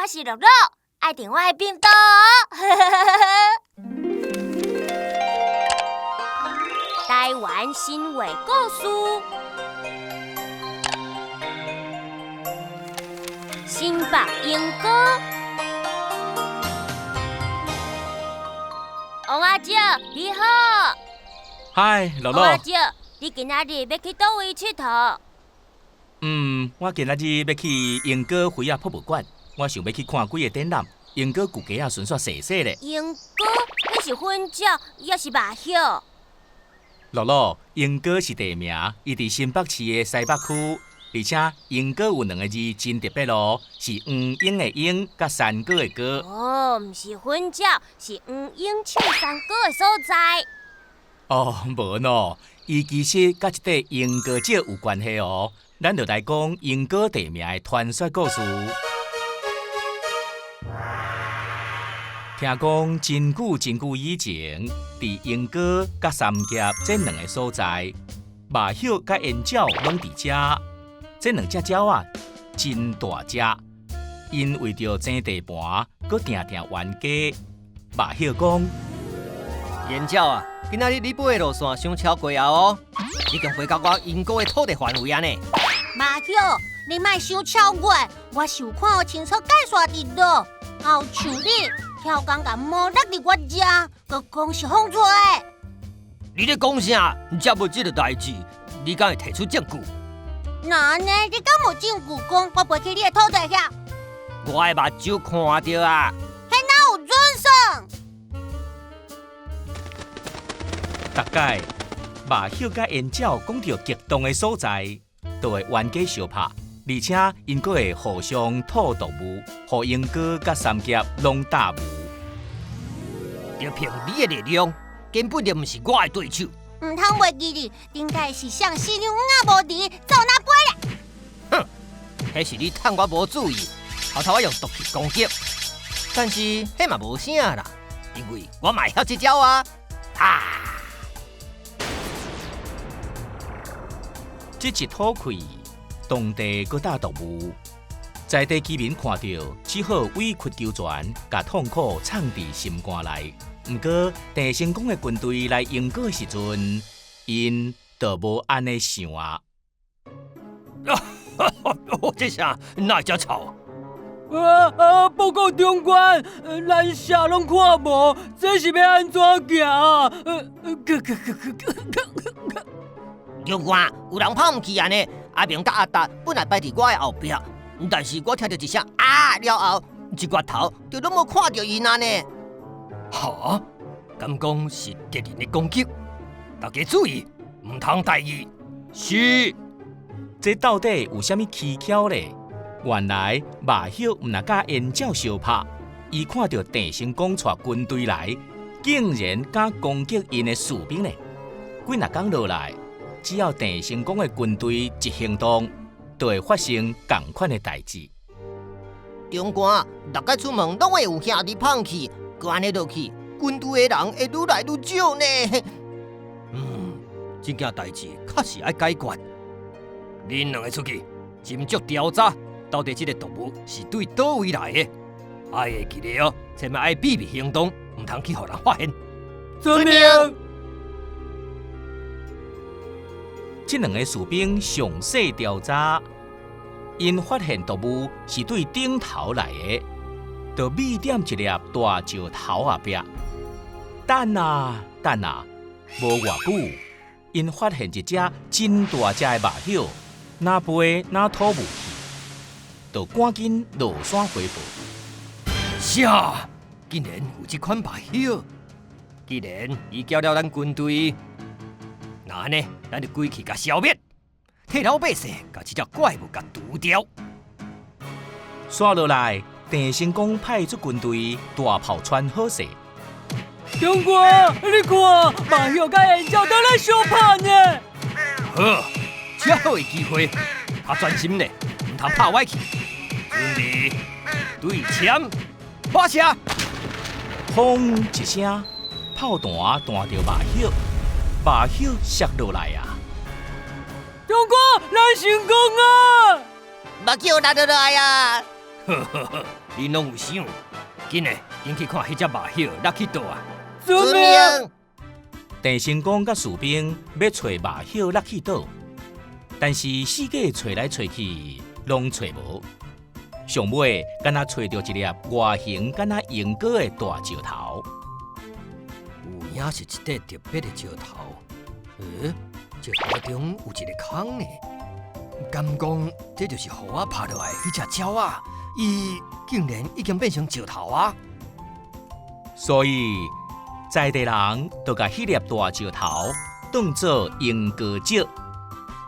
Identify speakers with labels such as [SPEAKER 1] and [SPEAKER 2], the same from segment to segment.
[SPEAKER 1] 我是樂樂，愛訂我的頻道哦。台灣神話故事，新北鶯歌，王阿姐你好。
[SPEAKER 2] 嗨，樂樂。
[SPEAKER 1] 王阿姐，你今仔日欲去佗位𨑨迌？
[SPEAKER 2] 嗯，我今仔日欲去鶯歌魚仔博物館，我想欲去看幾个展覽。鶯歌舊街仔巡煞踅踅咧。
[SPEAKER 1] 鶯歌，彼是粉鳥，抑是肉葉？
[SPEAKER 2] 樂樂，鶯歌是地名，伊佇新北市的西北區，而且鶯歌有兩个字真特別咯，是黃鶯的鶯，佮山歌的歌。
[SPEAKER 1] 哦，毋是粉鳥，是黃鶯唱山歌的所在。
[SPEAKER 2] 哦，無喏，伊其實佮這塊鶯歌石有關係哦。咱就來講鶯歌地名的傳說故事。聽講真久真久以前，佇鶯歌佮三峽這兩个所在，麻葉佮煙鳥攏佇遮。這兩隻鳥仔真大隻，𪜶為著爭地盤，閣定定冤家。麻葉講：
[SPEAKER 3] 煙鳥啊，今仔日你飛的路線傷超過啊哦，已經飛到我鶯歌的土地範圍啊呢。
[SPEAKER 4] 麻葉，你莫傷超越，我是有看予清楚界線佇佗，後像你刁工共毛落佇我遮，閣講是放錯的。
[SPEAKER 3] 你咧講啥？這無這个代誌，你敢會提出證據？
[SPEAKER 4] 那按呢？你敢無證據講我飛去你的土地遐？
[SPEAKER 3] 我的目睭看著啊！
[SPEAKER 4] 彼哪有準算？
[SPEAKER 2] 逐擺麻葉佮煙鳥講著激動的所在，就會冤家相拍，而且𪜶閣會互相吐毒霧，予鶯歌佮三峽攏焦霧。
[SPEAKER 3] 就憑你的力量，根本就毋是我的對手。
[SPEAKER 4] 毋通袂記得，頂擺是誰飼養魚仔無佇，走哪飛咧？
[SPEAKER 3] 哼，彼是你趁我無注意，偷偷仔用毒氣攻擊。但是彼嘛無啥啦，因為我嘛會曉這招啊！啊！
[SPEAKER 2] 這一吐氣，當地閣焦毒霧，在地居民看著，只好委曲求全，共痛苦藏佇心肝內。毋過，鄭成功的軍隊來鶯歌的時陣，𪜶就無按呢想啊。
[SPEAKER 3] 這啥？哪會遮臭？
[SPEAKER 5] 啊啊！報告長官，咱啥攏看無，這是欲按怎行啊？
[SPEAKER 3] 長官，有人跑毋去啊呢？阿明佮阿達本來排佇我的後壁，但是我聽著一聲啊了後，一回頭就攏無看著𪜶啊呢。哈？敢講是敵人的攻擊？大家注意，毋通大意。是。
[SPEAKER 2] 這到底有啥物蹊蹺咧？原來麻葉毋若佮煙鳥相拍，伊看著鄭成功帶軍隊來，竟然敢攻擊𪜶的士兵咧！幾若工落來，只要鄭成功的軍隊一行動，就會發生仝款的代誌。
[SPEAKER 3] 長官，逐擺出門攏會有兄弟放棄，閣按呢落去，軍隊的人會愈來愈少呢。嗯，這件代誌確實愛解決。恁兩个出去，斟酌調查，到底這个毒霧是對佗位來的？愛會記得哦，千萬愛秘密行動，毋通去予人發現。
[SPEAKER 5] 遵命。
[SPEAKER 2] 這兩个士兵詳細調查，𪜶發現毒霧是對頂頭來的，就覕佇一粒大石頭後壁。等啊等啊，無偌久，𪜶發現一隻真大隻的麻葉，若飛若吐霧去，就趕緊落山回報。
[SPEAKER 3] 啥？竟然有這款麻葉！既然伊攪了咱軍隊，那按呢，咱就規氣共消滅，替老百姓共這隻怪物共除掉。
[SPEAKER 2] 煞落來，鄭成功派出軍隊，大炮傳好勢。
[SPEAKER 5] 長官，你看，麻葉佮煙鳥都咧相拍呢。
[SPEAKER 3] 好，這好的機會，較專心咧，毋通拍歪去。準備，對槍，發射！
[SPEAKER 2] 轟一聲，炮彈彈著麻葉，麻葉摔落來啊！
[SPEAKER 5] 長官，咱成功啊！
[SPEAKER 3] 目睭落落來啊！呵呵呵，恁攏有想，緊嘞，緊去看彼隻麻葉落去佗啊！
[SPEAKER 5] 遵命。
[SPEAKER 2] 鄭成功佮士兵欲揣麻葉落去佗，但是四界揣來揣去，攏揣無。上尾，敢若揣著一粒外形敢若鸚哥的大石頭。
[SPEAKER 3] 有影是一塊特別的石頭。欸，石頭中有一个空呢，敢講這就是予我拍落來彼隻鳥仔，伊竟然已經變成石頭啊！
[SPEAKER 2] 所以在地人就共彼粒大石頭當做鸚哥石，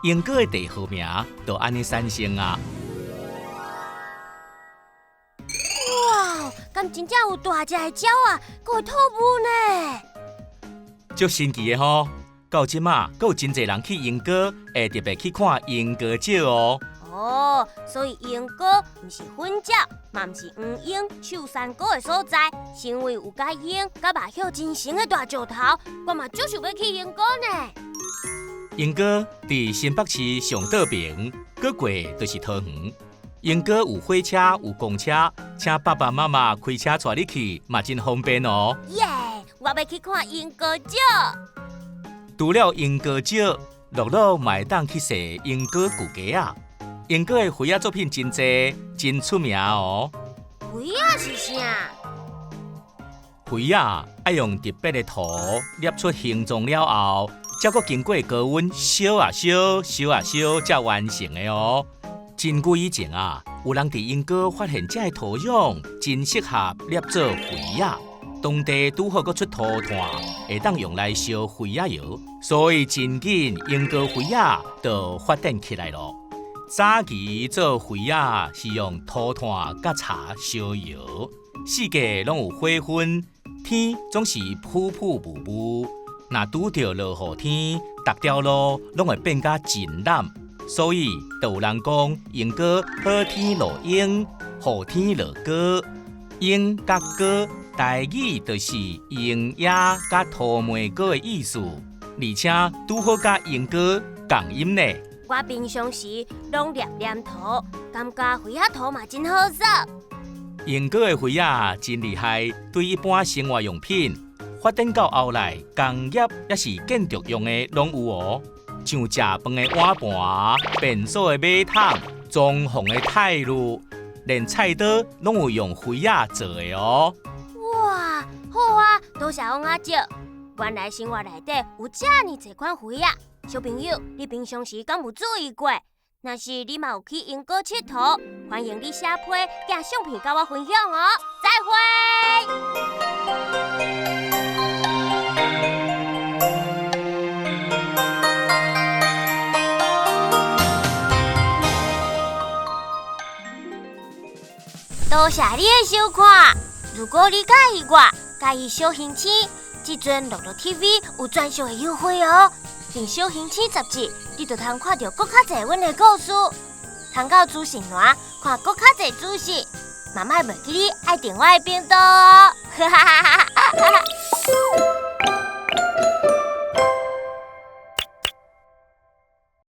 [SPEAKER 2] 鸚哥的地號名就按呢產生啊！
[SPEAKER 1] 哇，敢真正有大隻的鳥仔，閣會吐霧呢？
[SPEAKER 2] 足神奇的吼！到這馬，閣有真濟人去鶯歌，會特別去看鶯歌石哦。
[SPEAKER 1] 哦，所以鶯歌毋是粉鳥，嘛毋是黃鶯、秀山果的所在，是因為有佮鷹、佮麻葉真神的大石頭，我嘛足想欲去鶯歌呢。
[SPEAKER 2] 鶯歌佇新北市上倒爿，閣過就是桃園。鶯歌有火車、有公車，請爸爸媽媽開車帶你去，嘛真方便哦。
[SPEAKER 1] 耶！我欲去看鶯歌石。
[SPEAKER 2] 除了鶯歌石，樂樂嘛會當去踅鶯歌舊街仔。鶯歌的花仔作品真濟，真出名哦。
[SPEAKER 1] 花仔是啥？
[SPEAKER 2] 花仔愛用特別的土捏出形狀了後，才閣經過高溫燒啊燒，燒啊燒，才完成的哦。真久以前啊，有人佇鶯歌發現這个土壤真適合捏做花仔。當地拄好閣出塗炭，會當用來燒花仔窯，所以真緊鶯歌花仔就發展起來囉。早期做花仔是用塗炭佮柴燒窯，四界攏有火薰，天總是浡浡霧霧。若拄著落雨天，逐條路攏會變甲真湳，所以就有人講鶯歌好天落鶯，雨天落歌，鶯佮歌。台語就是鷹仔佮塗梅果的意思，而且拄好佮鶯歌仝音呢。
[SPEAKER 1] 我平常時攏捏黏土，感覺花仔土嘛真好耍。
[SPEAKER 2] 鶯歌的花仔真厲害，對一般生活用品發展到後來，工業抑是建築用的攏有哦。像食飯的碗盤、便所的馬桶、裝潢的泰路，連菜刀攏有用花仔做的哦。
[SPEAKER 1] 哇，好啊，多謝王阿叔。原來生活內底有遮爾濟款花仔，小朋友，你平常時敢有注意過？若是你嘛有去鶯歌𨑨迌，歡迎你寫批寄相片佮我分享哦。再會。多謝你的收看。如果你佮意我，佮意小星星，這陣樂樂 TV 有專屬的優惠哦。訂小星星雜誌，你就通看著閣較濟阮的故事，通到資訊欄看閣較濟資訊。嘛莫袂記你愛訂我的頻道哦。哈哈哈哈哈哈！